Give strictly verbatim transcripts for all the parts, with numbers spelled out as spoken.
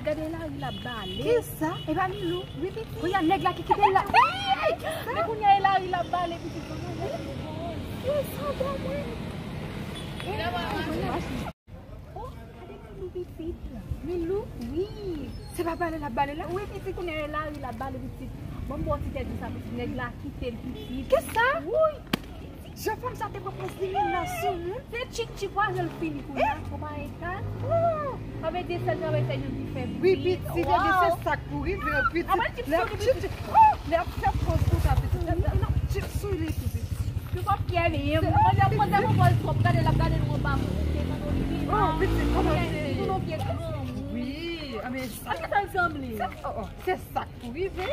Gade Larry l ap bale. Kisa? E pa Milou? Wi, pitit. Kounye a nèg la ki kite l la. Ey! Kisa? Men kounye a e Larry l ap bale, pitit. Kisa, bon, mwen? Oh, gade Milou, pitit. Milou? Wi. Se pa bale l ap bale la? Wi, pitit, kounye a e Larry l ap bale, pitit. Bon, bon, ti tèt di sa, pitit. Nèg la kite l, pitit. Kisa? Wi. Jèn fanm sa te pran prens li menm nan sou moun. Se tchik tchik wa jèl fini kounye a, kòman e ka? Oh! Sa vle di sèl travay fè nèg li fè. Wi, pitit, gade, se sa k pou rive, pitit. Lè ap tchik tchik, oh! Lè ap fè pòz konsa, pitit. Lè ap tchik sou li tou, pitit. Pi kòb pyè li, mwen ap pran de pòz twòp, gade l ap gade nou anba mwen. Oh, pitit, kòman se? Tou nou vye granmoun. Wi, a men sa. A ki sa l sanble? Oh, oh, se sa. Pou rive.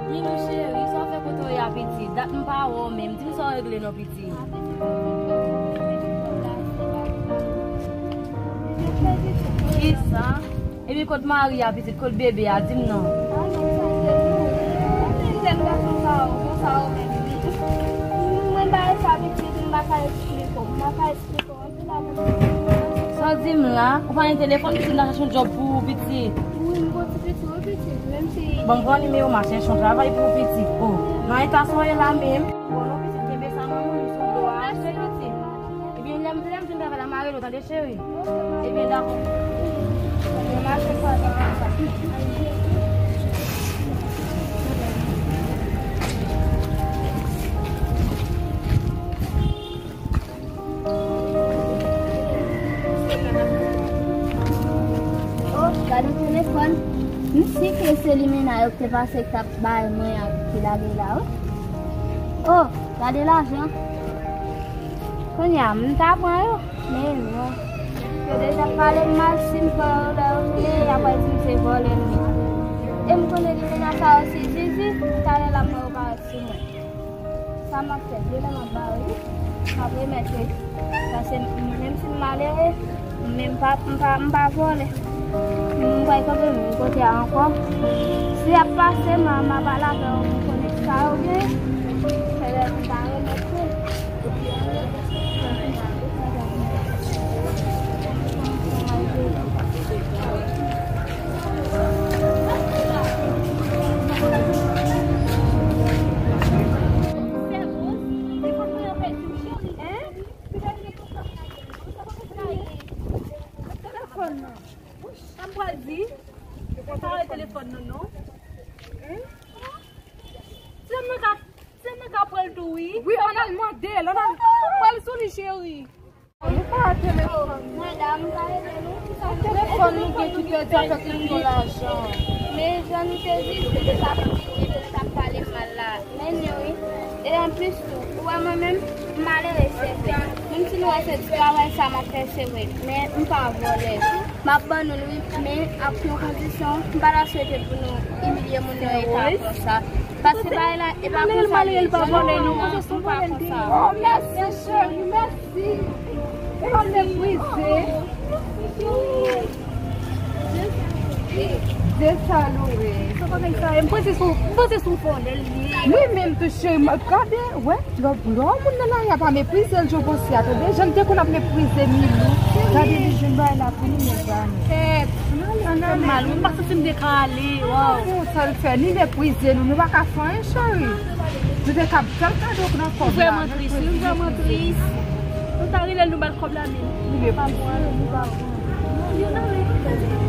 Milou cheri, sa w fè kote w ye a pitit? Dat m pa wè w menm. Di m sa w regle non pitit. Kisa? Epi kot mari a pitit, kot bebe a, di m non. Mwen ba yo sa pitit, m pa ka eksplike w, m pa ka eksplike w anpil avèk pitit. Sa w di m la, ou pa gen telefòn, pitit, m ta chache yon djòb pou ou, pitit. Wi, m gon ti pitit, wi, pitit, menm si. Bon, m pran nimewo m a chèche yon travay pou ou, pitit. Oh, nan eta sa w ye la menm. Bon, non, pitit, kenbe sa nan men w, sou do a, achte, pitit. Ebyen, lè m, lè m fin travay la, m a rele w, tande, cheri? Ebyen, dakò. Ebyen, mache kwaze konsa. Oh, gade telefòn. M si ke se limena yo k te pase k t ap bay mwen an ki lage la, wi. Oh, gade lajan. Kounye a, m ta pran yo. Men non. Yo deja pale m mal, si m pran yo, lè yo vini, y ap di m se vòlè m ye. E m konnen limena sa yo se zizi, talè la m wè yo parèt sou mwen. Sa m ap fè, de lè m ap ba yo, m ap remèt yo. Paske m, menm si m malere, men m pa, m pa, m pa vòlè. M pral kanpe menm kote a ankò. Si y ap pase, m a, m a pale avè yo, m konnen sa yo gen. Fè lè m ta remèt yo. Telefòn nan. Sa m pral di? Ou pa wè telefòn nan, non? Ti dam nan ka, ti dam nan ka pran l tou, wi. Wi, ann al mande l, ann al pran l sou li, cheri. Nou pa wè telefòn. Madanm, pa ede nou. Telefòn nou gen ki pèdi avèk kesyon lajan. Men jan nou te di, se te sa pou li, pou li t ap pale mal la. Men nou, wi. E anplis tou, ou wè mwen menm, m malere sèten. Menm si nou wè se ti travay sa m ap fè, se vre, men m pa vòlè. M ap ban nou l, wi, men ak yon kondisyon, m pa ta swete pou nou imilye moun nan eta konsa. Paske bagay la, e pa konsa li ye. Jan nou wè nou an, nou pa konsa. Oh, mèsi, cheri, mèsi. E pa meprize. Desalore. Sa pa nèg sa, m panse se, m panse se yon vòlè l ye. Wi, menm tou, cheri, m ap gade, wè, lè, lè moun nan lari a pa meprize l, jan w panse a, tande, jan l te konn ap meprize Milou. Gade li jwenn bagay la pou li, mezanmi. Tèt. Sa nòmal, m pa santi m te ka ale, waw. Bon, sa l fè, li meprize nou, nou pa ka fè anyen, cheri. Nou te ka ap fè l kado nan kòb la. M vrèman tris, wi, m vrèman tris. Nou ta rele l, nou ba l kòb la, men li pa pran, li pa pran. Yo nan rele.